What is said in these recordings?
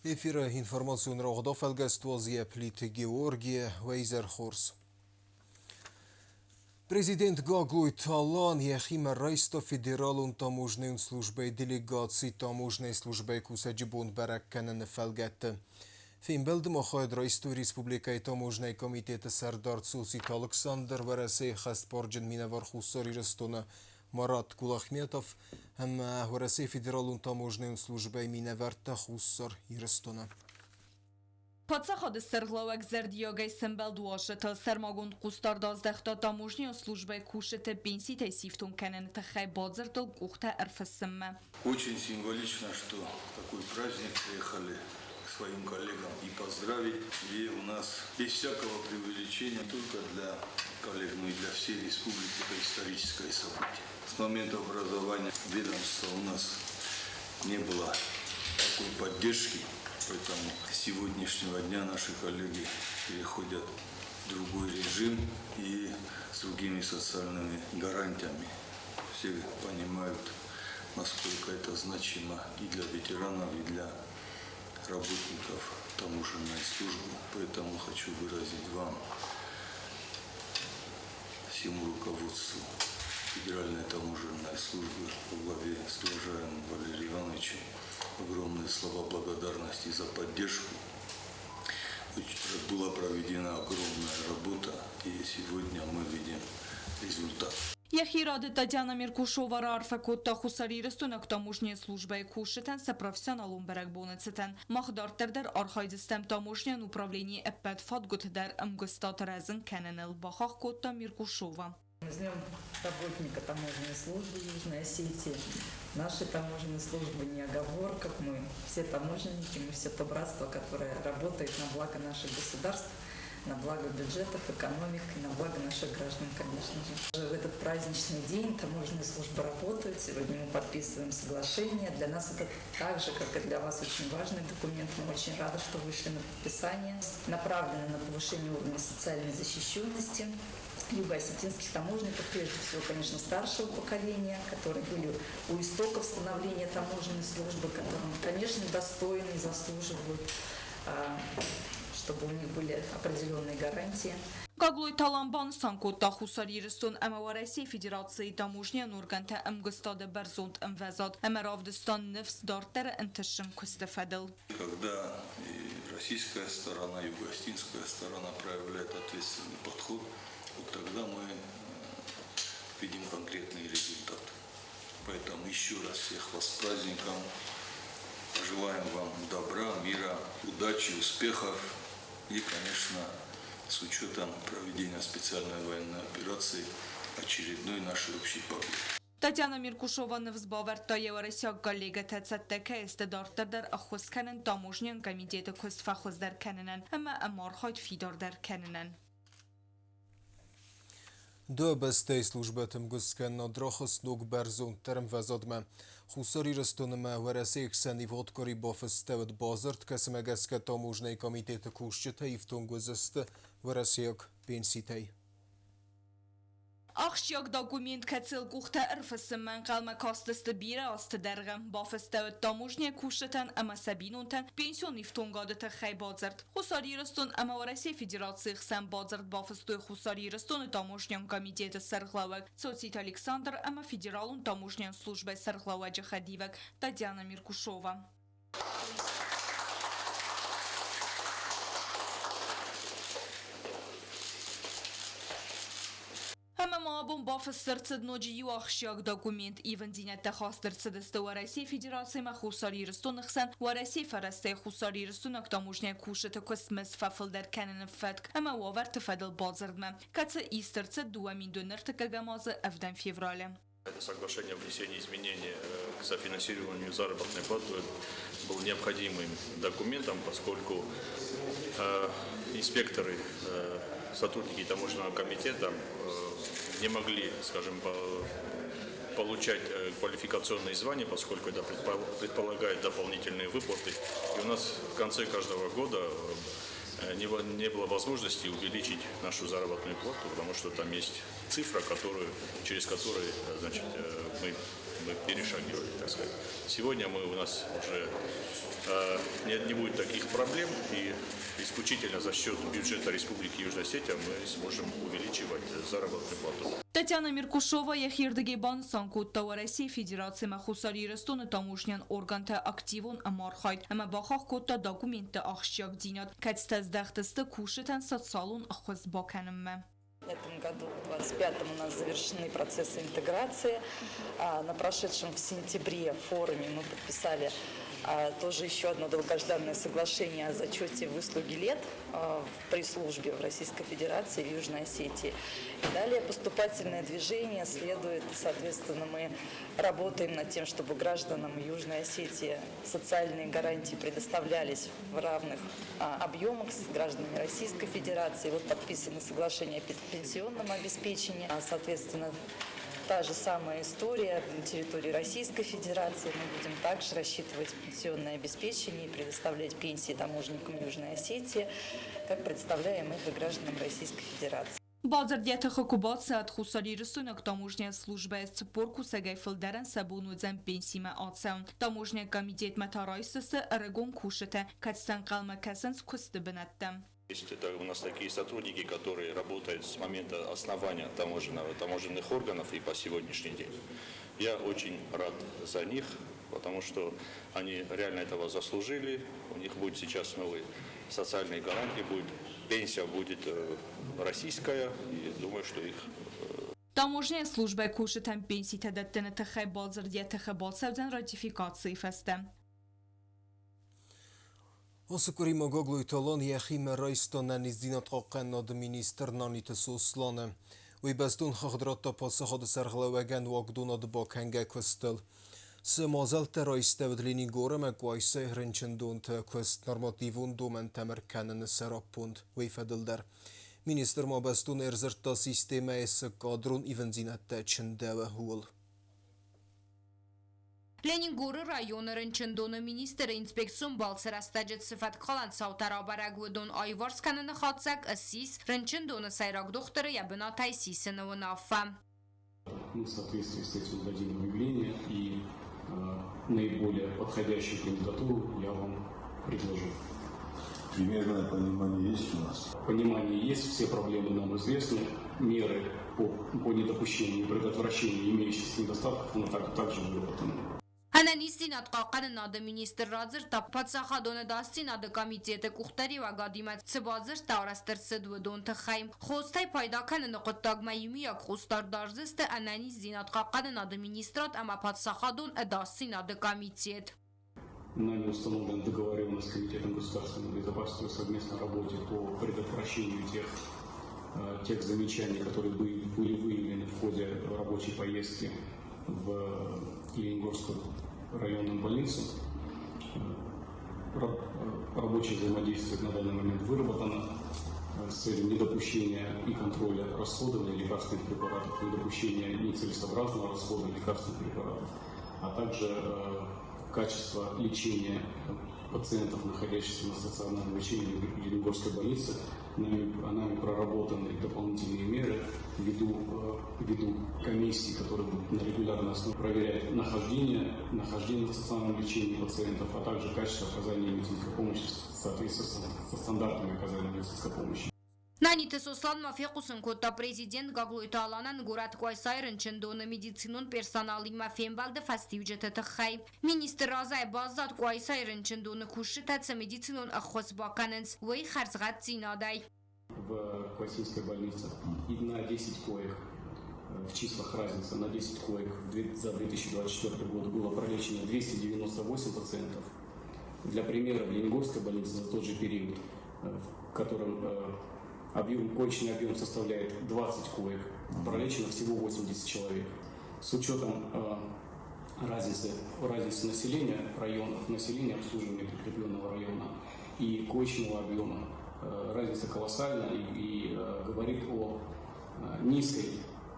Эфиры информацион рауагъд афӕлгӕст уадзы Плиты Георгий, уӕ изӕр хорз. Президент Гаглойты Алан йӕхимӕ райста Федералон таможнӕйон службӕйы делегаци таможнӕйы службӕйы кусӕджы бон бӕрӕг кӕныны фӕлгӕтты. Фембӕлды ма хайад райстой республикӕйы таможнӕйы комитеты сӕрдар Цоциты Алыксандр, Уӕрӕсейы хӕстбарджын минӕвар Хуссар Ирыстоны Марат Кулахметов ӕмӕ Уӕрӕсейы Федералон таможнӕйон службӕйы минӕвӕрттӕ Хуссар Ирыстоны. Паддзахады сӕргълӕууӕг зӕрдиагӕй сӕмбӕлд уазджытыл, сӕрмагонд хъусдард аздӕхта таможнӕйон службӕйы кусджыты пенситӕй сифтонг кӕныны тыххӕй бадзырдыл къухтӕ ӕрфыссынмӕ. Очень символично, что такой праздник приехали к своим коллегам и поздравить. И у нас без всякого преувеличения только для коллег, но и для всей республики это историческое событие. С момента образования ведомства у нас не было такой поддержки, поэтому с сегодняшнего дня наши коллеги переходят в другой режим и с другими социальными гарантиями. Все понимают, насколько это значимо и для ветеранов, и для работников таможенной службы. Поэтому хочу выразить вам, всему руководству Федеральной таможенной службы во главе с уважаемым Валерием Ивановичем огромные слова благодарности за поддержку. Была проведена огромная работа, и сегодня мы видим результат. Йӕхи рады Татьяна Меркушова раарфӕ кодта хуссарирыстойнаг таможнӕйы службӕйы кусджытӕн сӕ профессионалон бӕрӕгбоны цытӕн. Мах дарддӕр дӕр архайдзыстӕм таможнӕйон управленийы ӕппӕт фадгуыты дӕр ӕмгуыстад рӕзын кӕныныл, бахахх кодта Меркушова. С днем работника таможенной службы Южной Осетии. Нашей таможенной службы не оговорка, мы все таможенники, мы все то братство, которое работает на благо наших государств, на благо бюджетов, экономик и на благо наших граждан, конечно же. В этот праздничный день таможенные службы работают. Сегодня мы подписываем соглашение. Для нас это так же, как и для вас, очень важный документ. Мы очень рады, что вышли на подписание. Направлено на повышение уровня социальной защищенности юго-осетинских таможенников, прежде всего, конечно, старшего поколения, которые были у истоков становления таможенной службы, которым, конечно, достойны и заслуживают, чтобы у них были определенные гарантии. Гаглойты Алан банысан кодта Хуссар Ирыстон ӕмӕ Уӕрӕсейы Федерацийы таможнӕйон органтӕ ӕмгуыстады бӕрзонд ӕмвӕзад ӕмӕ равдыста ныфс дарддӕры ӕнтыстджын куысты фӕдыл. Когда и российская сторона, и юго-осетинская сторона проявляет ответственный подход, вот тогда мы видим конкретный результат. Поэтому еще раз всех вас с праздником. Желаем вам добра, мира, удачи, успехов и, конечно, с учетом проведения специальной военной операции очередной нашей общей победы. Татьяна Меркушова ныфс бавӕрдта йӕ уӕрӕсейаг коллегӕтӕ цӕттӕ кӕй сты дарддӕр дӕр ӕххуыс кӕнын таможнӕйон комитеты куыст фӕхуыздӕр кӕнынӕн ӕмӕ ӕмархайд фидардӕр кӕнынӕн. Дыууӕ бӕстӕйы службӕты ӕмгуысткӕнынад рахызт ног бӕрзонддӕр ӕмвӕзадмӕ. Хуссар Ирыстон ӕмӕ Уӕрӕсейы хсӕн ивгъуыд къуыри бафыстӕуыд бадзырд, кӕцымӕ гӕсгӕ таможнӕйы комитеты кусджытӕ ифтонг уыдзысты уӕрӕсейаг пенситӕй. Ахсджиаг документ, кӕцыйыл къухтӕ ӕрфыссынмӕ ӕнхъӕлмӕ кастысты бирӕ азты дӕргъы, бафыстӕуыд таможнӕйы кусджытӕн ӕмӕ сӕ бинонтӕн пенсион ифтонгады тыххӕй бадзырд. Хуссар Ирыстон ӕмӕ Уӕрӕсейы Федерацийы хсӕн бадзырд бафыстой Хуссар Ирыстоны таможнӕйон комитеты сӕргълӕууӕг Цоциты Александр ӕмӕ Федералон таможнӕйон службӕйы сӕргълӕууӕджы хӕдивӕг Татьяна Меркушова. Ӕмӕ ма абон бафыст ӕрцыд ноджы иу ахсджиаг документ. Ивындзинӕдтӕ хаст ӕрцыдысты Уӕрӕсейы Федерацимӕ Хуссар Ирыстоны хсӕн Уӕрӕсейы фӕрӕзтӕй Хуссар Ирыстойнаг таможнӕйы кусджыты куыстмызд фӕфылдӕр кӕныны фӕтк ӕмӕ уавӕрты фӕдыл бадзырдмӕ, кӕцы ист ӕрцыд 2025 азы ӕвдӕм февралы. Это соглашение о внесении изменений к софинансированию заработной платы был необходимым документом, поскольку инспекторы, сотрудники таможенного комитета не могли, скажем, получать квалификационные звания, поскольку это предполагает дополнительные выплаты. И у нас в конце каждого года Не было возможности увеличить нашу заработную плату, потому что там есть цифра, через которую, значит, мы перешагивали, так сказать. Сегодня у нас уже не будет таких проблем, и исключительно за счет бюджета Республики Южная Осетия мы сможем увеличивать заработную плату. Татьяна Меркушова йӕхирдыгӕй банысан кодта Уӕрӕсейы Федераци ӕмӕ Хуссар Ирыстоны таможнӕйон органты активон ӕмархайд ӕмӕ бахахх кодта документты ахсджиагдзинад, кӕцытӕ здӕхт сты кусджытӕн социалон ӕххуыс бакӕнынмӕ. В этом году, в 25-м, у нас завершены процессы интеграции. На прошедшем в сентябре форуме мы подписали тоже еще одно долгожданное соглашение о зачете выслуги лет в пресс-службе в Российской Федерации и в Южной Осетии. И далее поступательное движение следует, соответственно, мы работаем над тем, чтобы гражданам Южной Осетии социальные гарантии предоставлялись в равных объемах с гражданами Российской Федерации. Вот подписано соглашение о пенсионном обеспечении, соответственно, та же самая история на территории Российской Федерации. Мы будем также рассчитывать пенсионное обеспечение и предоставлять пенсии таможенникам Южной Осетии, как представляем их и гражданам Российской Федерации. Бадзырд йӕ тыхы куы бацӕуӕд, хуссарирыстойнаг таможнӕйы службӕйы 40 кусӕгӕй фылдӕрӕн сӕ бон уыдзӕн пенсимӕ ацӕуын. Таможнӕйы комитетмӕ та райсдзысты ӕрыгон кусджытӕ, кӕцытӕ ӕнхъӕлмӕ кӕсынц куысты бынӕттӕм. Есть это у нас такие сотрудники, которые работают с момента основания таможенных органов и по сегодняшний день. Я очень рад за них, потому что они реально этого заслужили. У них будет сейчас новые социальные гарантии, будет пенсия будет российская, и думаю, что их Таможнӕйы службӕйы кусджытӕн пенситӕ дӕттыны тыххӕй бадзырд йӕ тыхы бацӕудзӕн ратификацийы фӕстӕ. Ацы къуыри ма Гаглойты Алан йӕхимӕ райста ӕнӕниздзинадхъахъхъӕнынады министр Наниты Сосланы. Уый бӕстон хыгъд радта паддзахады сӕргълӕууӕгӕн уагдонады бакӕнгӕ куыстыл. Цы мадзӕлттӕ райстӕуыд Ленингор ӕмӕ Къуайсайы рынчындонты куыст нормативон домӕнтӕм ӕркӕныны сӕраппонд, уый фӕдыл дӕр. Министр ма бӕстон ӕрдзырдта системӕйы цы кадрон ивындзинӕдтӕ чындӕуы, ууыл. Ленингоры районы рынчындоны министры инспекцион балцы рӕстӕджы цы фӕткхалӕн цаутӕ рабӕрӕг, уыдон аиуварс кӕныны хатдзӕг ссис рынчындоны сӕйраг дохтыры йӕ бынатӕй сисыны уынаффӕ. Мы в соответствии с этим дадим объявление, и наиболее подходящую кандидатуру я вам предложу. Примерное понимание есть у нас? Понимание есть, все проблемы нам известны, меры по недопущению и предотвращению имеющихся недостатков у нас также выработаны. Ӕнӕниздзинад хъахъхъӕнынады министр радзырдта, паддзахадон ӕдасдзинады комитеты къухдариуӕгадимӕ цы бадзырдтӕ арӕзт ӕрцыд, уыдон тыххӕй. Хостӕй пайда кӕныны хъуыддагмӕ иумиаг хъусдард дардзысты ӕнӕниздзинад хъахъхъӕнынады министрад ӕмӕ паддзахадон ӕдасдзинады комитет. Нами установлена договоренность с Комитетом государственной безопасности о совместной работе по предотвращению тех замечаний, которые были выявлены в ходе рабочей поездки в Ленингорскую районную больницу. Рабочее взаимодействие на данный момент выработано с целью недопущения и контроля расходования лекарственных препаратов, недопущения нецелесообразного расходования лекарственных препаратов, а также качество лечения пациентов, находящихся на стационарном лечении в Ленингорской больнице. Нами проработаны дополнительные меры ввиду комиссии, которая будет на регулярной основе проверять нахождение на стационарном лечении пациентов, а также качество оказания медицинской помощи в соответствии со стандартами оказания медицинской помощи. Наниты Сослан ма фехъусын кодта президент Гаглойты Аланӕн горӕт Къуайсайы рынчындоны медицинон персоналимӕ фембӕлды фӕстиуджыты тыххӕй. Министр разӕй баззад, Къуайсайы рынчындоны кусджытӕ цы медицинон ӕххуыс бакӕнынц, уый хӕрзгъӕддзинадӕй. В Квасинской больнице и на 10 коек, в числах разница, на 10 коек за 2024 год было пролечено 298 пациентов. Для примера, в Ленингорской больнице за тот же период, в котором коечный объем составляет 20 коек, пролечено всего 80 человек. С учетом разницы населения районов, населения обслуживания прикрепленного района и коечного объема, разница колоссальна и говорит о низкой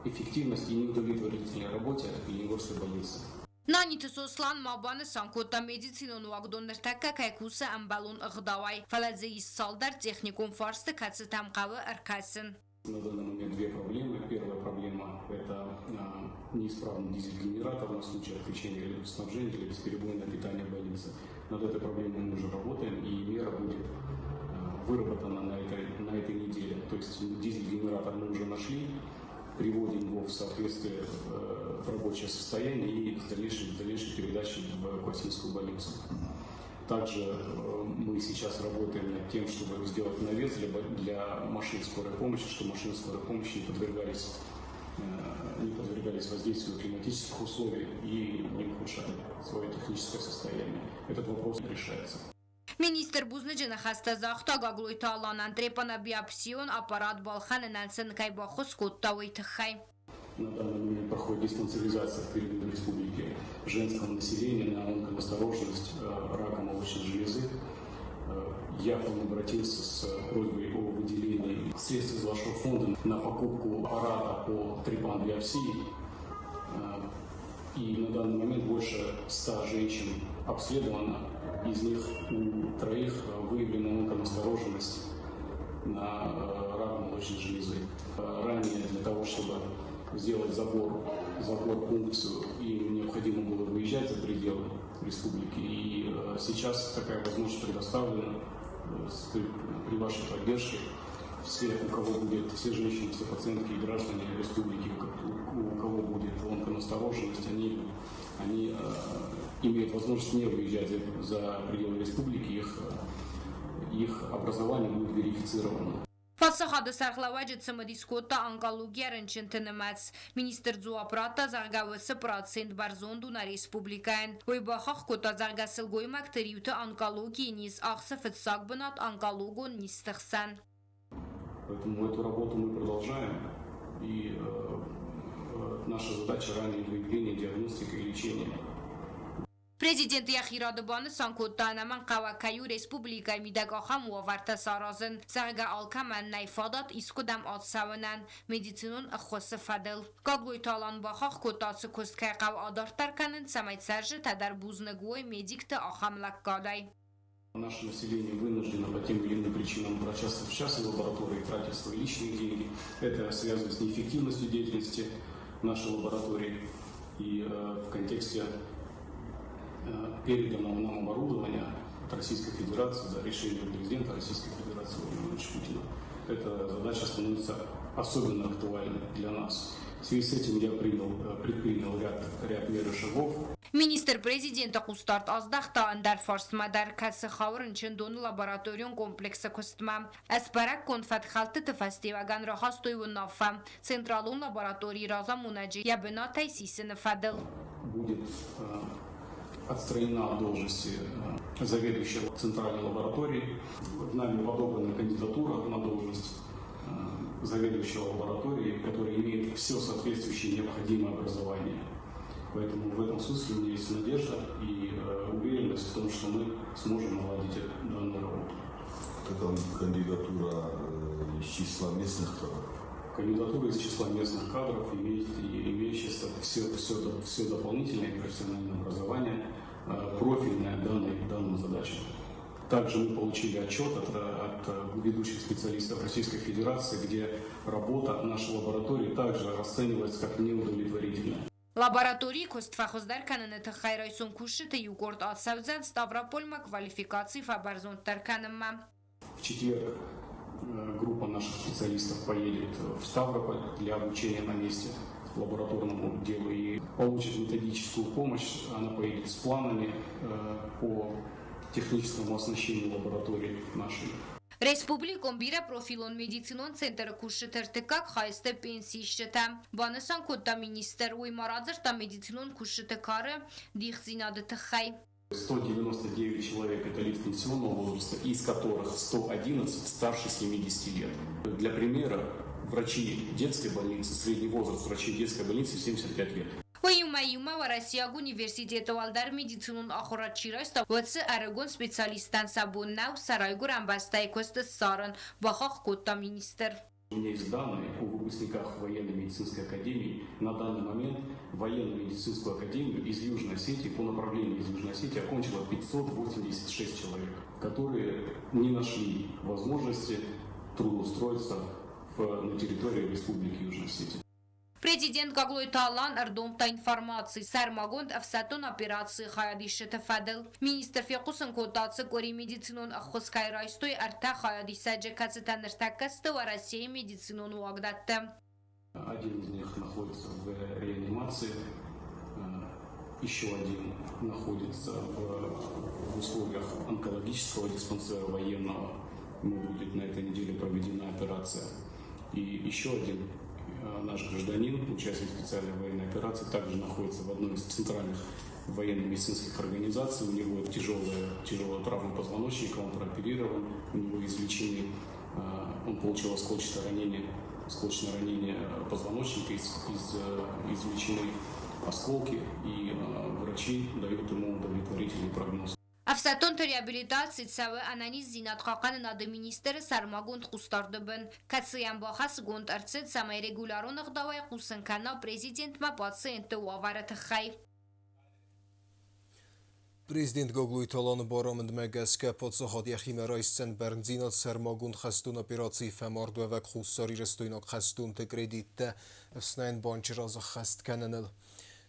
эффективности и неудовлетворительной работе Ленингорской больницы. Наниты Сослан ма банысан кодта, медицинон уагдон ныртӕккӕ кӕй кусы ӕмбӕлон ӕгъдауӕй, фӕлӕ дзы ис цалдӕр техникон фарсты, кӕцытӕм хъӕуы ӕркӕсын. На данный момент две проблемы. Первая проблема – это неисправный дизель-генератор на случай отключения электроснабжения или бесперебойное питание больницы. Над этой проблемой мы уже работаем, и мера будет выработана на этой неделе. То есть дизель-генератор мы уже нашли, приводим его в соответствие, в рабочее состояние и с дальнейшей передачей в Квасинскую больницу. Также мы сейчас работаем над тем, чтобы сделать навес для машин скорой помощи, чтобы машины скорой помощи не подвергались воздействию климатических условий и не ухудшали свое техническое состояние. Этот вопрос решается. Министр бузныджы ныхӕстӕ загъта Гаглойты Аланӕн, трепанобиопсион аппарат балхӕнынӕн сын кӕй баххуыс кодта, уый тыххӕй. На данный момент проходит диспансеризация в период республики женского населения на онконастороженность рака молочной железы. Я к вам обратился с просьбой о выделении средств из вашего фонда на покупку аппарата по трепан-биопсии. И на данный момент больше 100 женщин обследовано. Из них у троих выявлена онконастороженность на рак молочной железы. Ранее для того, чтобы сделать забор, пункцию, им необходимо было выезжать за пределы республики. И сейчас такая возможность предоставлена при вашей поддержке. Все, у кого будет, все женщины, все пациентки и граждане республики, у кого будет онконастороженность, они имеют возможность не выезжать за пределы республики, их образование будет верифицировано. Паддзахады сӕргълӕууӕджы цымыдис кодта онкологийӕ рынчынты нымӕц. Министр дзуапп радта, зӕгъгӕ, уыцы процент бӕрзонд у нӕ республикӕйӕн. Уый бахахх кодта, зӕгъгӕ, сылгоймӕгты риуты онкологийы низ ахсы фыццаг бынат онкологон низты хсӕн. Поэтому эту работу мы продолжаем. И наша задача — раннее выявление, диагностика и лечение. Президент йӕхи рады банысан кодта, ӕнӕмӕнгхъӕуӕг кӕй у республикӕйы мидӕг ахӕм уавӕртӕ саразын, зӕгъгӕ, алкӕмӕн нӕй фадат искуыдӕм ацӕуынӕн медицинон ӕххуысы фӕдыл. Гаглойты Алан бахахх кодта, ацы куыст кӕй хъӕуы адарддӕр кӕнын, цӕмӕй цӕрджытӕ дӕр бузныг уой медикты ахӕм лӕггадӕй. Наше население вынуждено по тем или иным причинам обращаться в частные лаборатории, тратить свои личные деньги. Это связано с неэффективностью деятельности нашей лаборатории. И в контексте переданного нам оборудования от Российской Федерации, за решением президента Российской Федерации Владимира Владимировича Путина, эта задача становится особенно актуальной для нас. В связи с этим я предпринял ряд мер и шагов. Министр президенты хъусдард аздӕхта ӕндӕр фарстмӕ дӕр, кӕцы хауы рынчындоны лабораторион комплексы куыстмӕ. Ӕсбӕрӕггонд фӕткхӕлдтыты фӕстиуӕгӕн рахастой уынаффӕ централон лабораторийы разамонӕджы йӕ бынатӕй сисыны фӕдыл. Будет отстранена от должности заведующего центральной лабораторией. Нами подобрана кандидатура на должность заведующего лабораторией, который имеет все соответствующее необходимое образование. Поэтому в этом смысле у меня есть надежда и уверенность в том, что мы сможем наладить данную работу. Это кандидатура из числа местных кадров? Кандидатура из числа местных кадров, имеющаяся все дополнительное профессиональное образование, профильное данным задачам. Также мы получили отчет от ведущих специалистов Российской Федерации, где работа нашей лаборатории также расценивается как неудовлетворительная. Лабораторийы куыст фӕхуыздӕр кӕныны тыххӕй райсом кусджыты иу къорд ацӕудзӕн Ставрополмӕ квалификаци фӕбӕрзонддӕр кӕнынмӕ. В четверг группа наших специалистов поедет в Ставрополь для обучения на месте лабораторному делу и получит методическую помощь. Она поедет с планами по техническому оснащению лаборатории нашей. Республикон бирӕпрофилон медицинон центры кусджыты ӕртыккаг хай сты пенсиисджытӕ. Банысан кодта министр, уый ма радзырдта медицинон кусджыты кары дихдзинады тыххӕй. 199 человек – это лиц пенсионного возраста, из которых 111 старше 70 лет. Для примера, врачи детской больницы, средний возраст врачей детской больницы 75 лет. Уыимӕ иумӕ Уӕрӕсейаг университеты уӕлдӕр медицинон ахуырад чи райста, уыцы ӕрыгон специалисттӕн сӕ бон нӕу сӕ райгуырӕн бӕстӕйы куыст ссарын, бахахх кодта министр. У меня есть данные о выпускниках военно-медицинской академии. На данный момент военно-медицинскую академию из Южной Осетии по направлению из Южной Осетии окончило 586 человек, которые не нашли возможности трудоустроиться на территории Республики Южная Осетия. Президент Гаглойты Алан ӕрдомдта информаци сӕрмагонд ӕфсӕддон операцийы хайадисджыты фӕдыл. Министр фехъусын кодта, ацы къуыри медицинон ӕххуыс кӕй райстой ӕртӕ хайадисӕджы, кӕцытӕ ныртӕккӕ сты Уӕрӕсейы медицинон уагдӕтты. Один из них находится в реанимации, еще один находится в условиях онкологического диспансера военного. Ему будет на этой неделе проведена операция. И еще один наш гражданин, участник специальной военной операции, также находится в одной из центральных военно-медицинских организаций. У него тяжелая травма позвоночника, он прооперирован, у него извлечены, он получил осколочное ранение позвоночника, извлечены осколки, и врачи дают ему удовлетворительный прогноз. Ӕфсӕддонты реабилитаци цӕуы Ӕнӕниздзинад хъахъхъӕнынады министры сӕрмагонд хъусдарды бын, кӕцыйӕн бахӕсгонд ӕрцыд, цӕмӕй регулярон ӕгъдауӕй хъусын кӕна президентмӕ пациентты уавӕры тыххӕй. Президент Гаглойты Аланы барамындмӕ гӕсгӕ паддзахад йӕхимӕ райсдзӕн бӕрндзинад сӕрмагонд хӕстон операцийы фӕмардуӕвӕг хуссарирыстойнаг хӕстонты кредиттӕ ӕфснайӕн банчы раз ӕххӕст кӕныныл.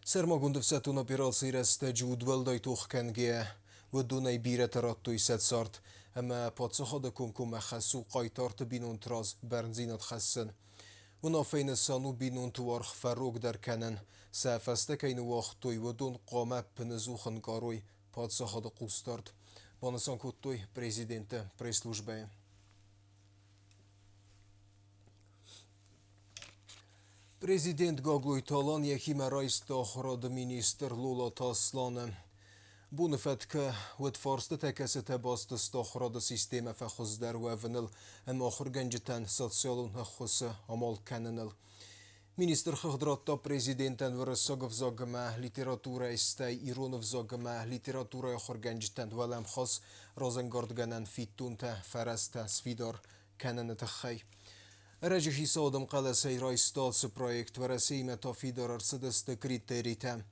Сӕрмагонд ӕфсӕддон операцийы рӕстӕджы удуӕлдай тох кӕнгӕйӕ, уыдонӕй бирӕтӕ радтой сӕ цард, ӕмӕ паддзахады комкоммӕ хӕс у хъайтарты бинонты раз бӕрндзинад хӕссын. Уынаффӕйы нысан у бинонты уаргъ фӕрогдӕр кӕнын, сӕ фӕстӕ кӕй ныууагътой, уыдон хъуамӕ ӕппынӕдзух ӕнкъарой паддзахады хъусдард, банысан кодтой президенты пресс-службӕйы. Президент Гаглойты Алан йӕхимӕ райста ахуырады министр Лолаты Асланы. Боны фӕткы уыд фарстытӕ, кӕцытӕ баст сты ахуырады системӕ фӕхуыздӕр уӕвыныл ӕмӕ ахуыргӕнджытӕн социалон ӕххуысы амал кӕныныл. Министр хыгъд радта президентӕн уырыссаг ӕвзаг ӕмӕ литературӕйы, стӕй ирон ӕвзаг ӕмӕ литературӕйы ахуыргӕнджытӕн уӕлӕмхас разӕнгардгӕнӕн фиддонтӕ фӕрӕзтӕ сфидар кӕныны тыххӕй. Ӕрӕджы хицауад ӕмхъӕлӕсӕй райста ацы проект, Уӕрӕсеимӕ та фидар ӕрцыдысты критеритӕ.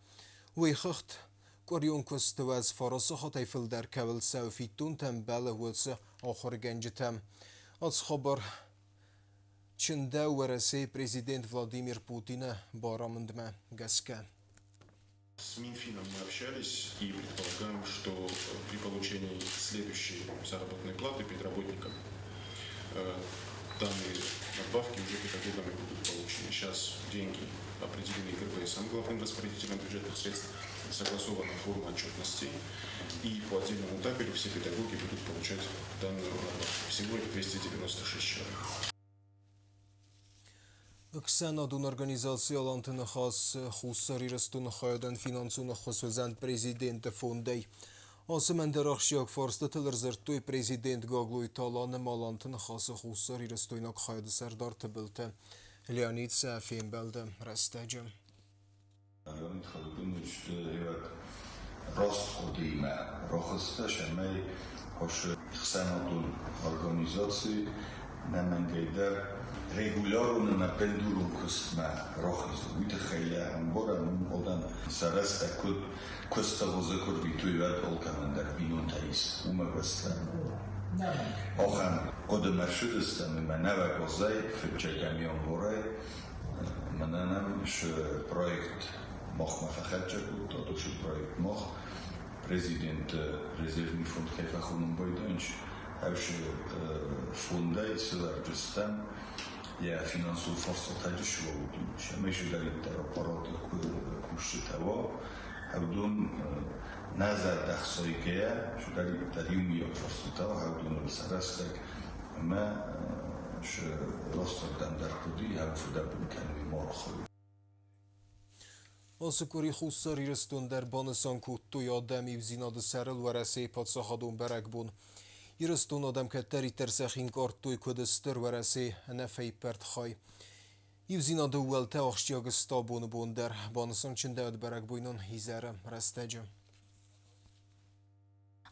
Уый хыгъд къуырион куысты уӕз фарасахатӕй фылдӕр кӕуыл цӕуы фиддонтӕ ӕмбӕлы уыцы ахуыргӕнджытӕм. Ацы хабар чындӕуы Уӕрӕсейы президент Владимир Путины барамындмӕ гӕсгӕ. С Минфином мы общались и предполагаем, что при получении следующей заработной платы педработникам данные надбавки уже педагогами будут получены. Сейчас деньги определены ГРБСом, главным распорядителем бюджетных средств, согласована форма отчетности. И по отдельному табелю все педагоги будут получать данную надбавку. Всего это 296 человек. Ӕхсӕнадон организаци Аланты Ныхас Хуссар Ирыстоны хайадӕн финансон ӕххуыс уыдзӕн президенты фондӕй. Ацы ӕндӕр ахсджиаг фарстытыл ӕрдзырдтой президент Гаглойты Алан ӕмӕ Аланты Ныхасы хуссарирыстойнаг хайады сӕрдар Тыбылты Леонид сӕ фембӕлды рӕстӕджы. Леонид Харитонович раст хъуыдыимӕ рахызтӕ, цӕмӕй ацы ӕхсӕнадон организаци нӕмӕнгӕй дӕр регулярон ӕмӕ бындурон куыстмӕ рахизы. Уый тыххӕй йӕ ӕмбарӕм, уым адӕм сӕ рӕстӕг куыд куысты хуызы куы рвитой, уӕд алкӕмӕн дӕр бинонтӕ ис. Уымӕ гӕсгӕ ахӕм хъуыдымӕ ссыдыстӕм ӕмӕ нӕуӕг азӕй, фыццӕгӕм январӕй мӕнӕ нӕм цы проект махмӕ фӕхӕццӕ кодта, уыцы проект мах президенты резервный фонд кӕй фӕхонын байдайынц, ӕвсы фондӕй сывӕрджыстӕм йӕ финансон фарстатӕджы суӕуыди, цӕмӕй цыдӕриддӕр аппараты кусджытӕ уа, уыдон нӕ зӕрдӕ ӕхсайгӕйӕ, цыдӕриддӕр иумиаг фарстатӕ уа, уыдоныл сӕ рӕстӕг ӕмӕ сы рӕстӕгдӕм дӕр хъуыди, фыдӕбон кӕной ма рхауой. Ацы къуыри Хуссар Ирыстон дӕр банысан кодтой адӕмы иудзинады сӕрыл Уӕрӕсейы паддзахадон бӕрӕгбон. Ирыстоны адӕм кӕддӕриддӕр сӕхи нкъардтой куыд стыр Уӕрӕсе ӕнӕфӕиппӕрд хай. Иудзинады ууӕлтӕ ахсджиаг сты абоны бон дӕр, банысан чындӕуыд бӕрӕгбойнон изӕры рӕстӕджы.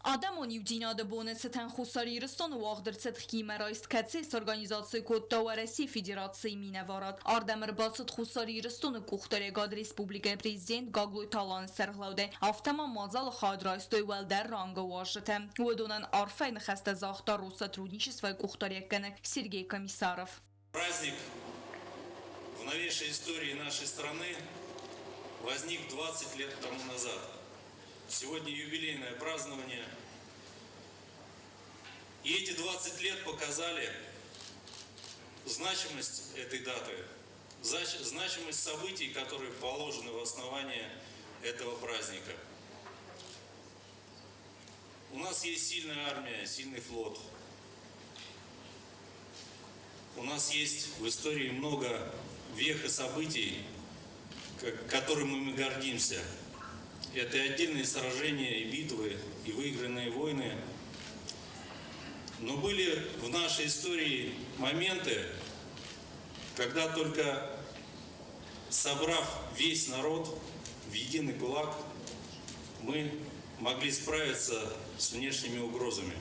Адӕмон иудзинады боны цытӕн Хуссар Ирыстоны уагъд ӕрцыд химӕрайст, кӕцыйы сорганизаци кодта Уӕрӕсейы Федерацийы минӕварад. Ардӕм ӕрбацыд Хуссар Ирыстоны къухдариуӕгад республикӕйы президент Гаглойты Аланы сӕргълӕудӕй. Афтӕ ма мадзалы хайад райстой уӕлдӕр рангы уазджытӕ. Уыдонӕн арфӕйы ныхӕстӕ загъта Россотрудничествойы къухдариуӕггӕнӕг Сергей Комиссаров. Праздник в новейшей истории нашей страны возник 20 лет тому назад. Сегодня юбилейное празднование. И эти 20 лет показали значимость этой даты, значимость событий, которые положены в основание этого праздника. У нас есть сильная армия, сильный флот. У нас есть в истории много вех и событий, которыми мы гордимся. Это и отдельные сражения, и битвы, и выигранные войны. Но были в нашей истории моменты, когда, только собрав весь народ в единый кулак, мы могли справиться с внешними угрозами.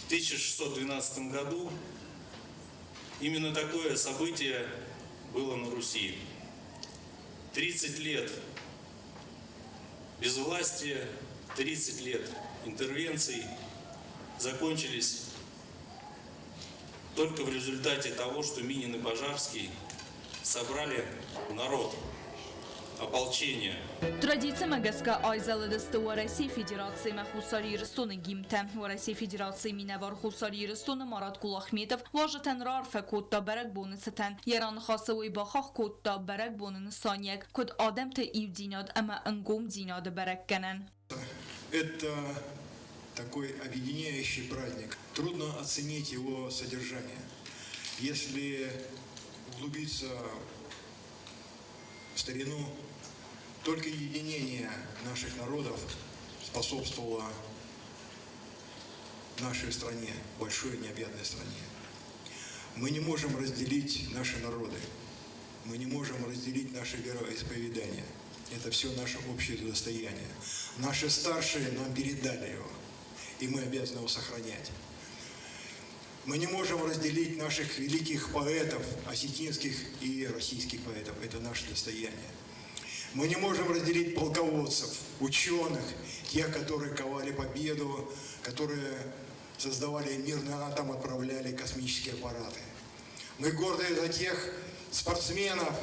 В 1612 году именно такое событие было на Руси. 30 лет безвластия, 30 лет интервенций закончились только в результате того, что Минин и Пожарский собрали народ, ополчение. Традицимӕ гӕсгӕ айзӕлыдысты Уӕрӕсейы Федераци ӕмӕ Хуссар Ирыстоны гимнтӕ. Уӕрӕсейы Федерацийы минӕвар Хуссар Ирыстоны Марат Кулахметов уазджытӕн раарфӕ кодта бӕрӕгбоны цытӕн. Йӕ раныхасы уый бахахх кодта бӕрӕгбоны нысаниуӕг, куыд адӕмты иудзинад ӕмӕ ӕнгомдзинады бӕрӕггӕнӕн. Это такой объединяющий праздник. Трудно оценить его содержание. Если углубиться в старину, только единение наших народов способствовало нашей стране, большой необъятной стране. Мы не можем разделить наши народы, мы не можем разделить наше вероисповедание. Это все наше общее достояние. Наши старшие нам передали его, и мы обязаны его сохранять. Мы не можем разделить наших великих поэтов, осетинских и российских поэтов. Это наше достояние. Мы не можем разделить полководцев, ученых, тех, которые ковали победу, которые создавали мирный атом, отправляли космические аппараты. Мы горды за тех спортсменов,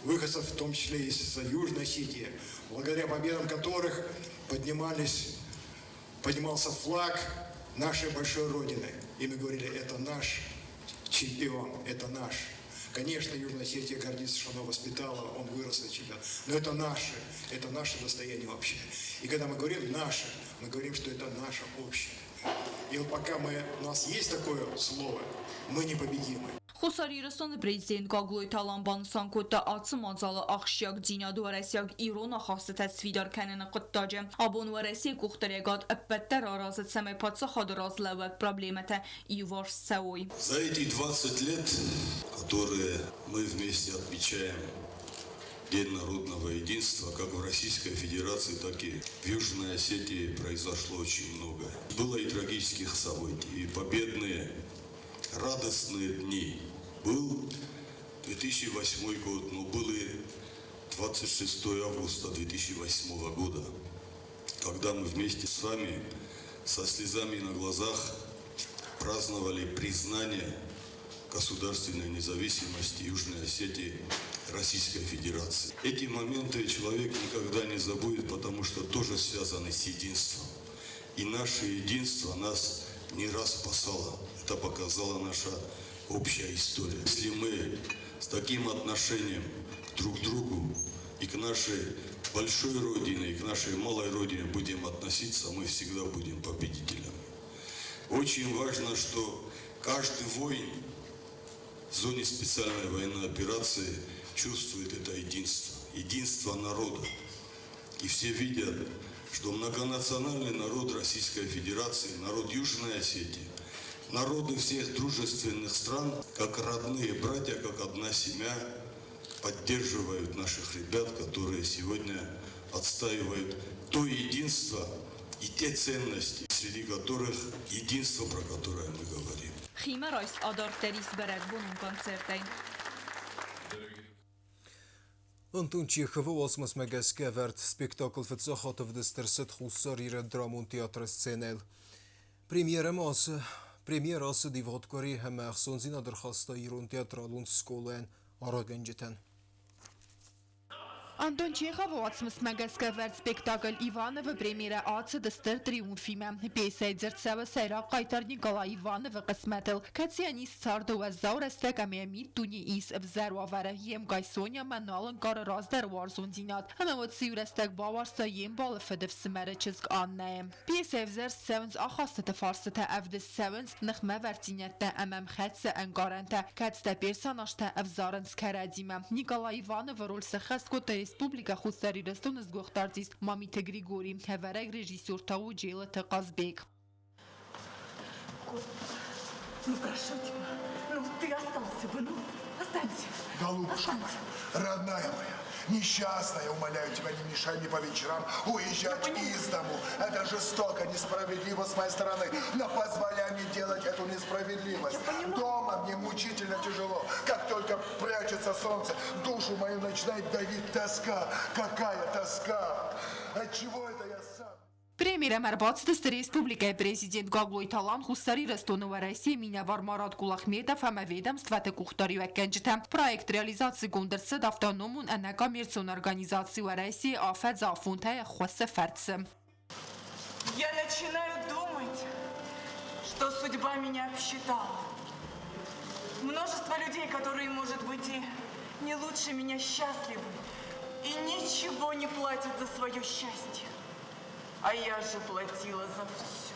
выходцев, в том числе из Южной Осетии, благодаря победам которых поднимался флаг нашей большой Родины. И мы говорили: это наш чемпион, это наш. Конечно, Южная Осетия гордится, что она воспитала, он вырос на чемпион. Но это наше достояние общее. И когда мы говорим «наше», мы говорим, что это наше общее. И вот пока у нас есть такое слово, мы непобедимы. Хуссар Ирыстоны президент Гаглойты Алан банысан кодта ацы мадзалы ахсджиагдзинад уӕрӕсейаг-ирон ахастытӕ сфидар кӕныны хъуыддаджы. Абон Уӕрӕсейы къухдариуӕгад ӕппӕт дӕр аразы, цӕмӕй паддзахады раз лӕууӕг проблемӕтӕ иуварс цӕуой. За эти 20 лет, которые мы вместе отмечаем День народного единства, как в Российской Федерации, так и в Южной Осетии, произошло очень много. Было и трагических событий, и победные, радостные дни. Был 2008 год, но был и 26 августа 2008 года, когда мы вместе с вами со слезами на глазах праздновали признание государственной независимости Южной Осетии Российской Федерации. Эти моменты человек никогда не забудет, потому что тоже связаны с единством. И наше единство нас не раз спасало. Это показала наша общая история. Если мы с таким отношением друг к другу и к нашей большой родине, и к нашей малой родине будем относиться, мы всегда будем победителями. Очень важно, что каждый воин в зоне специальной военной операции чувствует это единство, единство народа. И все видят, что многонациональный народ Российской Федерации, народ Южной Осетии, народы всех дружественных стран, как родные братья, как одна семья, поддерживают наших ребят, которые сегодня отстаивают то единство, И те ценности, среди которых единство, про которое мы говорим. Химӕрайст адарддӕр ис бӕрӕгбонон концертӕй. Антон Чеховы уацмысмӕ гӕсгӕ ӕвӕрд спектакль фыццаг хатт ӕвдыст ӕрцыд Хуссар Иры драмон театры сценӕйыл. Премьерӕ ацыд ивгъуыд къуыри ӕмӕ ӕхцондзинад ӕрхаста ирон театралон скъолайӕн аргъгӕнджытӕн. Антон Чеховы уацмысмӕ гӕсгӕ ӕвӕрд спектакль «Ивановы» премьерӕ ацыд стыр триумфимӕ. Пьесӕйы дзырд цӕуы сӕйраг хъайтар Николай Ивановы хъысмӕтыл, кӕцыйӕн ис царды уӕззау рӕстӕг ӕмӕ йӕ миддуне ис ӕвзӕр уавӕры. Йе мкъай Сонямӕ нал ӕнкъары раздӕры уарзондзинад ӕмӕ уӕд цы иу рӕстӕг бауарзта йе мбалы фыдыфсымӕры чызг Аннӕйы. Пьесӕйы ӕвзӕрст цӕуынц ахастыты фарстытӕ, ӕвдыст цӕуынц ныхмӕвӕрддзинӕдтӕ ӕмӕ ӕмхӕццӕ ӕнкъарӕнтӕ, кӕцытӕ персонажтӕ ӕвзарынц кӕрӕдзимӕ. Николай Ивановы роль сӕххӕст кодта Республикӕ Хуссар Ирыстоны сгуыхт артист Мамиты Григорий, ӕвӕрӕг режиссер та у Джелыты Хъазбег. Ну, прошу тебя, ну ты остался бы, ну, останься. Голубушка моя, родная моя, несчастная, умоляю тебя, не мешай мне по вечерам уезжать из дому. Это жестоко, несправедливо с моей стороны, но позволяй мне делать эту несправедливость. Дома мне мучительно тяжело. Как только прячется солнце, душу мою начинает давить тоска. Какая тоска! Отчего это я сам? Премьерӕмӕ ӕрбацыдысты республикӕйы президент Гаглойты Алан, Хуссар Ирыстоны Уӕрӕсейы минӕвар Марат Кулахметов ӕмӕ ведомствӕты къухдариуӕггӕнджытӕ. Проект реализацигонд ӕрцыд автономон ӕнӕкоммерцион организаци Уӕрӕсейы афӕдзы афонтӕй ӕххуысы фӕрцы. Я начинаю думать, что судьба меня обсчитала. Множество людей, которые, может быть, и не лучше меня счастливы, и ничего не платят за свое счастье. А я же платила за все.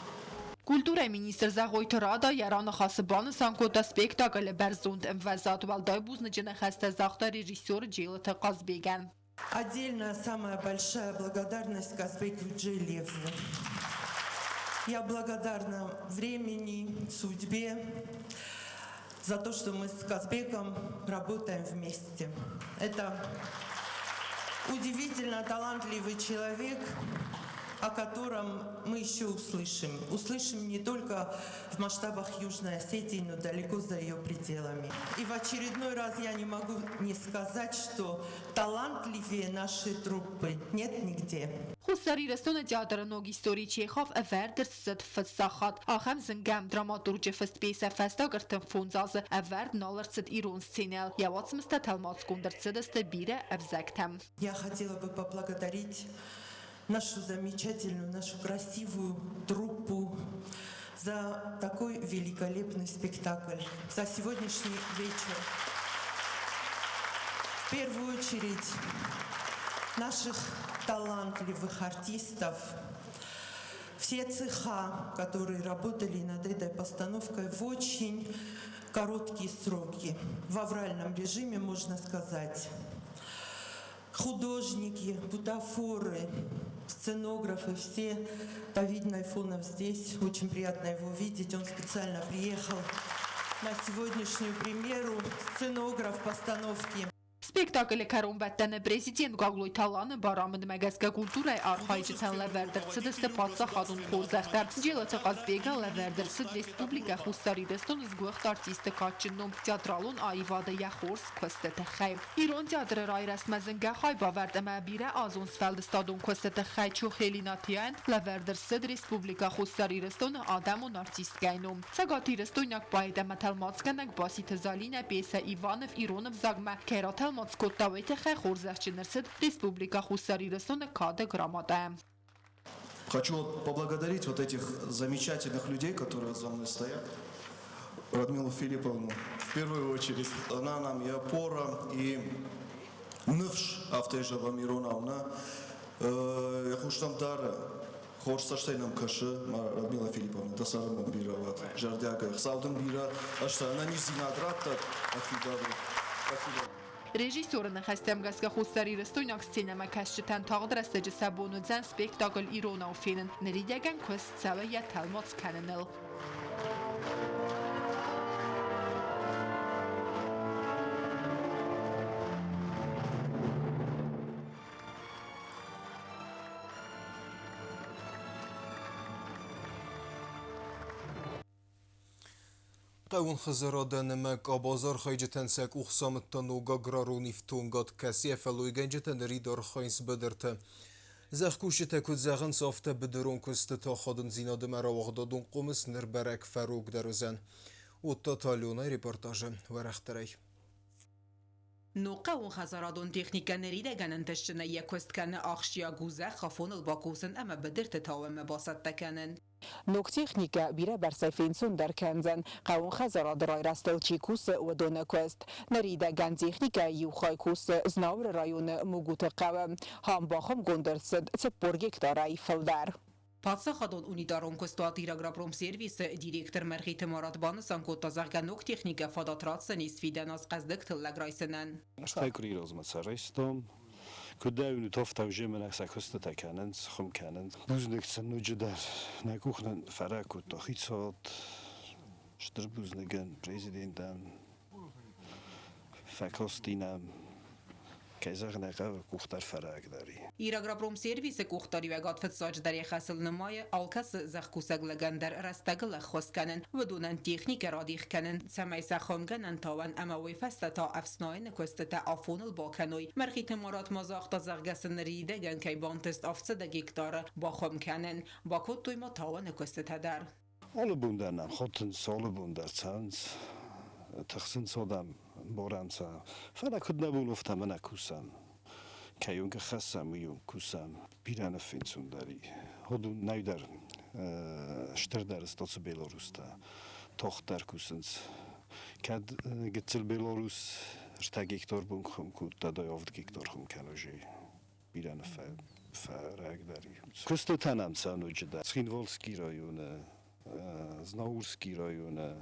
Культурӕйы министр Зӕгъойты Рада йӕ раныхасы банысан кодта спектаклы бӕрзонд ӕмвӕзад, уӕлдай бузныджы ныхӕстӕ загъта режиссер Джелыты Хъазбегӕн. Отдельная самая большая благодарность Казбеку Джелиеву. Я благодарна времени, судьбе за то, что мы с Казбеком работаем вместе. Это удивительно талантливый человек, о котором мы еще услышим. Услышим не только в масштабах Южной Осетии, но далеко за ее пределами. И в очередной раз я не могу не сказать, что талантливее нашей труппы нет нигде. Хуссар Ирыстоны театры ног истори Чехов ӕвӕрд ӕрцыд фыццаг хатт. Ахӕм зынгӕ драматурджы фыст пьесӕ фӕстаг 35 азы ӕвӕрд нал ӕрцыд ирон сценӕйыл. Йӕ уацмыстӕ тӕлмацгонд ӕрцыдысты бирӕ ӕвзӕгтӕм. Я хотела бы поблагодарить нашу замечательную, нашу красивую труппу за такой великолепный спектакль, за сегодняшний вечер. В первую очередь наших талантливых артистов, все цеха, которые работали над этой постановкой в очень короткие сроки, в авральном режиме, можно сказать. Художники, бутафоры, сценографы, все. Давид Найфонов здесь, очень приятно его видеть, он специально приехал на сегодняшнюю премьеру, сценограф постановки. Спектаклы кӕронбӕттӕны президент Гаглойты Аланы барамындмӕ гӕсгӕ культурӕйы архайджытӕн лӕвӕрд ӕрцыдысты паддзахадон хорзӕхтӕ. Джелыты Хъазбегӕн лӕвӕрд ӕрцыд Республикӕ Хуссар Ирыстоны сгуыхт артисты кадджын ном театралон аивады йӕ хорз куысты тыххӕй. Ирон театры райрӕзтмӕ зынгӕ хайбавӕрд ӕмӕ бирӕазон сфӕлдыстадон куысты тыххӕй Чохели Натияйӕн лӕвӕрд ӕрцыд Республикӕ Хуссар Ирыстоны адӕмон артисткӕйы ном. Цӕгатирыстойнаг поэт ӕмӕ тӕлмацгӕнӕг Баситы Залинӕ пьесӕ Иванов ирон ӕвзагмӕ кӕй ратӕлмац кодта, уый тыххӕй хорзӕхджын ӕрцыд Республикӕ Хуссар Ирыстоны Кады грамотӕйӕ. Хочу вот поблагодарить вот этих замечательных людей, которые вот за мной стоят. Радмилу Филипповну, в первую очередь. Она нам и опора, и ныфс афтӕ зӕгъӕм иронау нӕ йӕ хъустӕм дары хорз цӕстӕй нӕм кӕсы Радмила Филипповна, дӕ цӕрӕнбон бирӕ уӕд, зӕрдиагӕй. Хуыцау дын бирӕ ӕзтӕ ӕнӕниздзинад раттӕд, фидар у. Спасибо. Режиссеры ныхӕстӕм гӕсгӕ хуссарирыстойнаг сценӕмӕкӕсджытӕн тагъд рӕстӕджы сӕ бон уыдзӕн спектакль иронау фенын. Ныридӕгӕн куыст цӕуы йӕ тӕлмац кӕныныл. Хъӕууон хӕдзарадӕн ӕмӕ къабазы архайджытӕн сӕ къух самыдта ног аграрон ифтонгад, кӕцыйӕ фӕллойгӕнджытӕ нырид архайынц быдырты. Зӕхкусджытӕ куыд зӕгъынц, афтӕ быдырон куыстыты ахадындзинад ӕмӕ рауагъдадон хъомыс ныр бӕрӕг фӕрогдӕр уыдзӕн. Уыдта Аленайы репортажы уӕрӕхдӕрӕй. Ног хъӕууонхӕдзарадон техникӕ ныридӕгӕн ӕнтыстджынӕй йӕ куыст кӕны, ахсджиаг у зӕхх афоныл бакусын ӕмӕ быдырты тауӕнмӕ бацӕттӕ кӕнын. Ног техникӕ бирӕбӕрцӕй фенцондӕр кӕндзӕн, хъӕууон хӕдзарады райрӕзтыл чи кусы, уыдоны куыст. Ныридӕгӕн техникӕйы иу хай кусы Знауыры районы Мугуты хъӕуы. Ам бахуымгонд ӕрцыд 40 гектарӕй фылдӕр. Паддзахадон унитарон куыстуат Ирагропромсервис-ы директор Мӕргъиты Марат банысан кодта, зӕгъгӕ, ног техникӕ фадат ратдзӕнис фидӕн аз хъӕздыг тыллӕг райсынӕн. Стӕй къуырийы размӕ сарӕзтам. Куыд дӕ уынут, афтӕ уже мӕнӕ сӕ куыстытӕ кӕнынц, хуым кӕнынц. Бузныг сын ноджыдӕр нӕ къух нын фӕрӕг кодта хицауад, стыр бузныгӕн президентӕн, фӕкасти нӕм. Кӕй зӕгъын ӕй хъӕуы, къухдар фӕрагдӕр и. Ирагропромсервисы къухдариуӕгад фыццаджыдӕр йӕ хӕсыл нымайы алкӕцы зӕхкусӕг лӕгӕн дӕр рӕстӕгыл ӕххуыс кӕнын, уыдонӕн техникӕ радих кӕнын, цӕмӕй сӕ хуымгӕнӕн тауӕн ӕмӕ уый фӕстӕ та ӕфснайыны куыстытӕ афоныл бакӕной. Мӕргъиты Марат ма загъта, зӕгъгӕ сын ныридӕгӕн кӕй бантыст 700 гектары бахуым кӕнын. Бакодтой ма тауӕны куыстытӕ дӕр. Алы бон дӕр нӕм хатынц, алы бон дӕр цӕуынц, тыхсынц адӕм, барӕм сӕ. Фӕлӕ куыд нӕ бон, афтӕ ма нӕ кусӕм. Кӕйонг хӕссӕм, уыйонг кусӕм. Бирӕ ныффинсундӕр и. Уыдон нӕдӕр стырдӕр стацы Белорустӕ тагъддӕр кусынц. Кӕд гыццыл Белорус ӕртӕ гектар бон хуым кодта, дай авд гектар хуым кӕны бирӕ ныффӕрагдӕр и. Куыстытӕ нӕм сӕ ноджыдӕр Цхинвалский районы, Знаурский районы,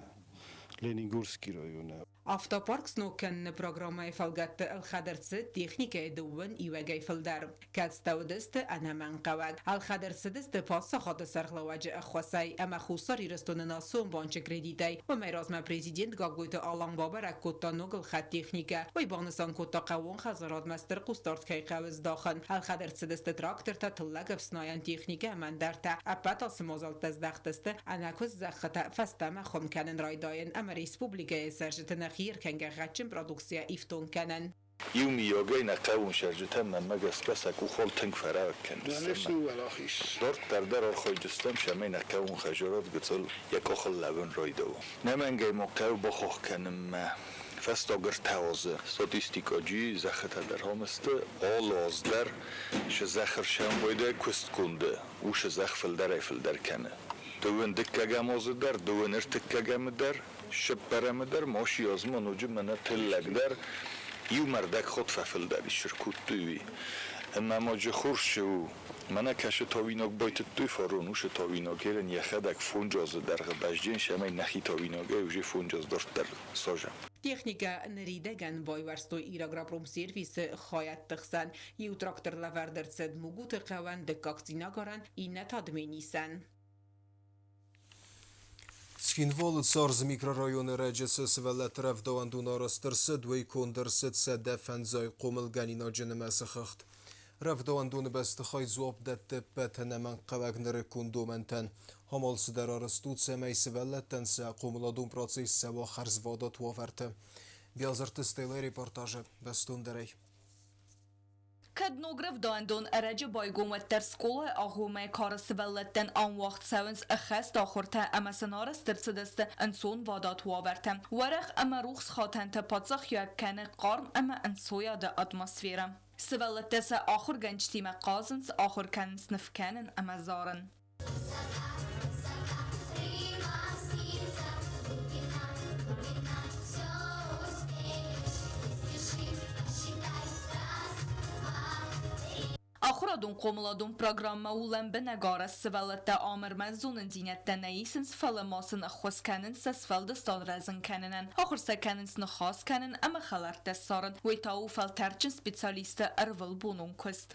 Ленингорский районы. Автопарк сног кӕныны программӕйы фӕлгӕтты ӕлхӕд ӕрцыд техникӕйы дыууын иуӕгӕй фылдӕр, кӕцытӕ уыдысты ӕнӕмӕнгхъӕуӕг. Ӕлхӕд ӕрцыдысты паддзахады сӕргълӕууӕджы ӕххуысӕй ӕмӕ Хуссар Ирыстоны Национ банчы кредитӕй. Уымӕй размӕ президент Гаглойты Алан бабӕрӕг кодта ног ӕлхӕд техникӕ. Уый банысан кодта, хъӕууон хӕдзарадмӕ стыр хъусдард кӕй хъӕуы здахын. Ӕлхӕд ӕрцыдысты трактортӕ, тыллӕг ӕфснайӕн техникӕ ӕмӕ ӕндӕртӕ. Ӕппӕт ацы мадзӕлттӕ здӕхтысты ӕнӕкуыст зӕххытӕ фӕстӕмӕ хуым кӕнын райдайын ӕмӕ республикӕйы цӕрджыты нӕхи ӕркӕнгӕ гъӕдджын продукцийӕ ифтонг кӕнын. Иумийагӕй нӕ хъӕуон цӕрджытӕ мӕнмӕ гӕсгӕ сӕ къухыл тынг фӕраг кӕндзыстӕм. Дарддӕр дӕр архайдзыстӕм, цӕмӕй нӕ хъӕуон хӕдзарад гыццыл йӕ къухыл лӕууын райдайа. Нӕмӕнгӕй ма хъӕуы бахахх кӕнынмӕ фӕстаг ӕртӕ азы статистикӕджы зӕххытӕ дӕр ам сты, алы аз дӕр сӕ зӕхх ӕрсӕмбӕлдӕй куыстгонды у сӕ зӕхх фылдӕрӕй-фылдӕр кӕны. Дыууын дыккӕгӕм азы дӕр, дыууын ӕртыккӕгӕмы дӕр, цыппӕрӕмы дӕр ма азмӕ ноджы мӕнӕ тыллӕгдӕр иу мӕрдӕгхот фӕфылдӕр ис ӕркодтой, уый. Ӕмӕ ма джы хорз цы у, мӕнӕ кӕсы тауинаг байтыдтой фарон уыцы тауинаг ерын йӕхӕдӕг фондз азы дӕргъы бӕзджын, цӕмӕй нӕхи тауинагӕй уже фондз аз дарддӕр сажӕм. Техникӕ ныридӕгӕн байуӕрстой Ирагропромсервисы хайӕдты хсӕн. Иу трактор лӕвӕрд ӕрцыд Мугуты хъӕуӕн, дыккаг Цъинагарӕн, иннӕ та Дменисӕн. Цхинвалы ЦАРЗ-ы микрорайоны ӕрӕджы цы сывӕллӕтты рӕвдауӕндон арӕзт ӕрцыд, уый конд ӕрцыд 105 хъомылгӕнинаджы нымӕцы хыгъд. Рӕвдауӕндоны бӕстыхай дзуапп дӕтты ӕппӕт ӕнӕмӕнгхъӕуӕг нырыккон домӕнтӕн. Ам алцыдӕр арӕзт у, цӕмӕй сывӕллӕттӕн сӕ хъомыладон процесс цӕуа хӕрзвадат уавӕрты. Биазырты Стеллӕйы репортажы бӕстондӕрӕй. Кӕд ног рӕвдауӕндон ӕрӕджы байгом, уӕддӕр скъолайы агъоммӕ кары сывӕллӕттӕн ам уагъд цӕуынц ӕххӕст ахуыртӕ ӕмӕ сын арӕзт ӕрцыдысты ӕнцонвадат уавӕртӕ. Уӕрӕх ӕмӕ рухс хатӕнтӕ паддзахиуӕг кӕны хъарм ӕмӕ ӕнцойады атмосферӕ. Сывӕллӕттӕ сӕ ахуыргӕнджытимӕ хъазынц, ахуыр кӕнынц ныв кӕнын ӕмӕ зарын. Ахуырадон-хъомыладон программӕ у лӕмбынӕг арӕзт сывӕллӕттӕ ам ӕрмӕст зонындзинӕдтӕ нӕ исынц, фӕлӕ ма сын ӕххуыс кӕнынц сӕ сфӕлдыстад рӕзын кӕнынӕн, ахуыр сӕ кӕнынц ныхас кӕнын ӕмӕ хӕлӕрттӕ ссарын. Уый та у фӕлтӕрдджын специалистты ӕрвылбонон куыст.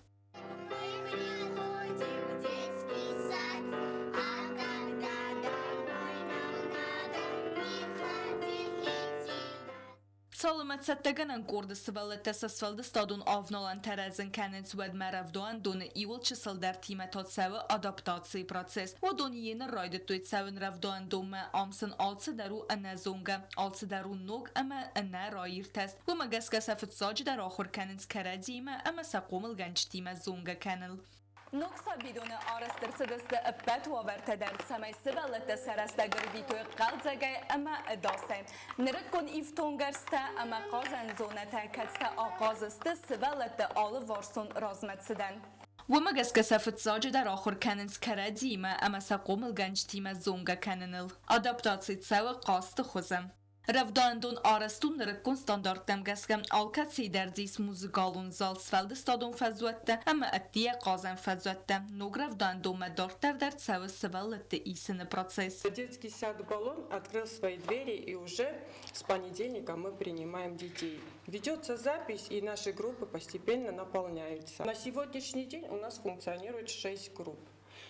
Цалынмӕ цӕттӕгӕнӕн къорды сывӕллӕттӕ сӕ сфӕлдыстадон авналӕнтӕ рӕзын кӕнынц, уӕдмӕ рӕвдауӕндоны иууыл чысылдӕртимӕ та цӕуы адаптацийы процесс. Уыдон еныр райдыдтой цӕуын рӕвдауӕндонмӕ, ам сын алцыдӕр у ӕнӕзонгӕ, алцыдӕр у ног ӕмӕ ӕнӕраиртӕст. Уымӕ гӕсгӕ сӕ фыццаджыдӕр ахуыр кӕнынц кӕрӕдзиимӕ ӕмӕ сӕ хъомылгӕнджытимӕ зонгӕ кӕныл. Ног сабидоны арӕзт ӕрцыдысты ӕппӕт уавӕртӕ дӕр, цӕмӕй сывӕллӕттӕ сӕ рӕстӕг ӕрвитой хъӕлдзӕгӕй ӕмӕ ӕдасӕй. Нырыккон ифтонггӕрзтӕ ӕмӕ хъазӕн зонӕтӕ, кӕцытӕ ахъаз сты сывӕллӕтты алыварсон размӕцыдӕн. Уымӕ гӕсгӕ сӕ фыццаджыдӕр ахуыр кӕнынц кӕрӕдзиимӕ ӕмӕ сӕ хъомылгӕнджытимӕ зонгӕ кӕныныл. Адаптаци цӕуы хъазты хуызы. Рӕвдауӕндон арӕзт у нырыккон стандарттӕм гӕсгӕ, алкӕцыйы дӕр дзы ис музыкалон зал, сфӕлдыстадон фӕзуӕттӕ ӕмӕ ӕддейӕ хъазӕн фӕзуӕттӕ. Ног рӕвдауӕндонмӕ дарддӕр дӕр цӕуы сывӕллӕтты исыны процесс. Детский сад «Баллон» открыл свои двери, и уже с понедельника мы принимаем детей. Ведется запись, и наши группы постепенно наполняются. На сегодняшний день у нас функционирует 6 групп.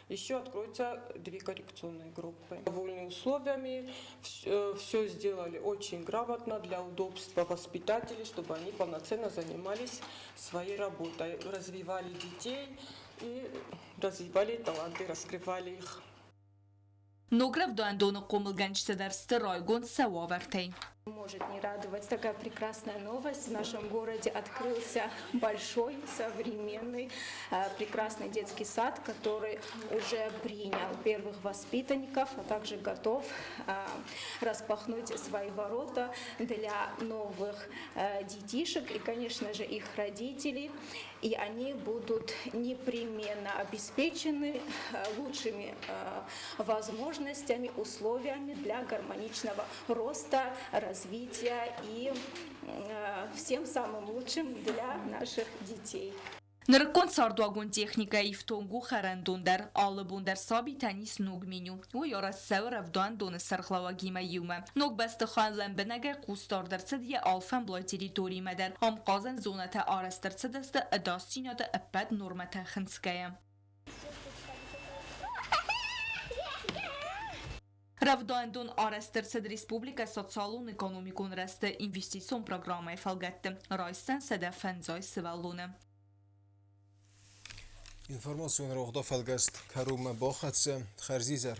Еще откроются две коррекционные группы. Довольны условиями, все сделали очень грамотно для удобства воспитателей, чтобы они полноценно занимались своей работой, развивали детей и развивали таланты, раскрывали их. Ног рӕвдауӕндоны хъомылгӕнджытӕ дӕр сты райгонд сӕ уавӕртӕй. Может не радовать такая прекрасная новость. В нашем городе открылся большой, современный, прекрасный детский сад, который уже принял первых воспитанников, а также готов распахнуть свои ворота для новых детишек и, конечно же, их родителей. И они будут непременно обеспечены лучшими возможностями, условиями для гармоничного роста, развития и всем самым лучшим для наших детей. Нырыккон цардуагон техникӕ ифтонг у хӕрӕндон дӕр. Алы бон дӕр сабитӕн ис ног меню. Уый арӕзт цӕуы рӕвдауӕндоны сӕргълӕууӕгимӕ иумӕ. Ног бӕстыхайӕн лӕмбынӕгӕй хъусдард ӕрцыд йӕ алфӕмблай территоримӕ дӕр. Ам хъазӕн зонӕтӕ арӕзт ӕрцыдысты ӕдасдзинады ӕппӕт нормӕтӕ хынцгӕйӕ. Рӕвдауӕндон арӕзт ӕрцыд республикӕ социалон-экономикон рӕзты инвестицион программӕйы фӕлгӕтты. Райсдзӕн 150 сывӕллоны. Информацион рауагъд афӕлгӕст кӕронмӕ бахӕццӕ. Хӕрзизӕр.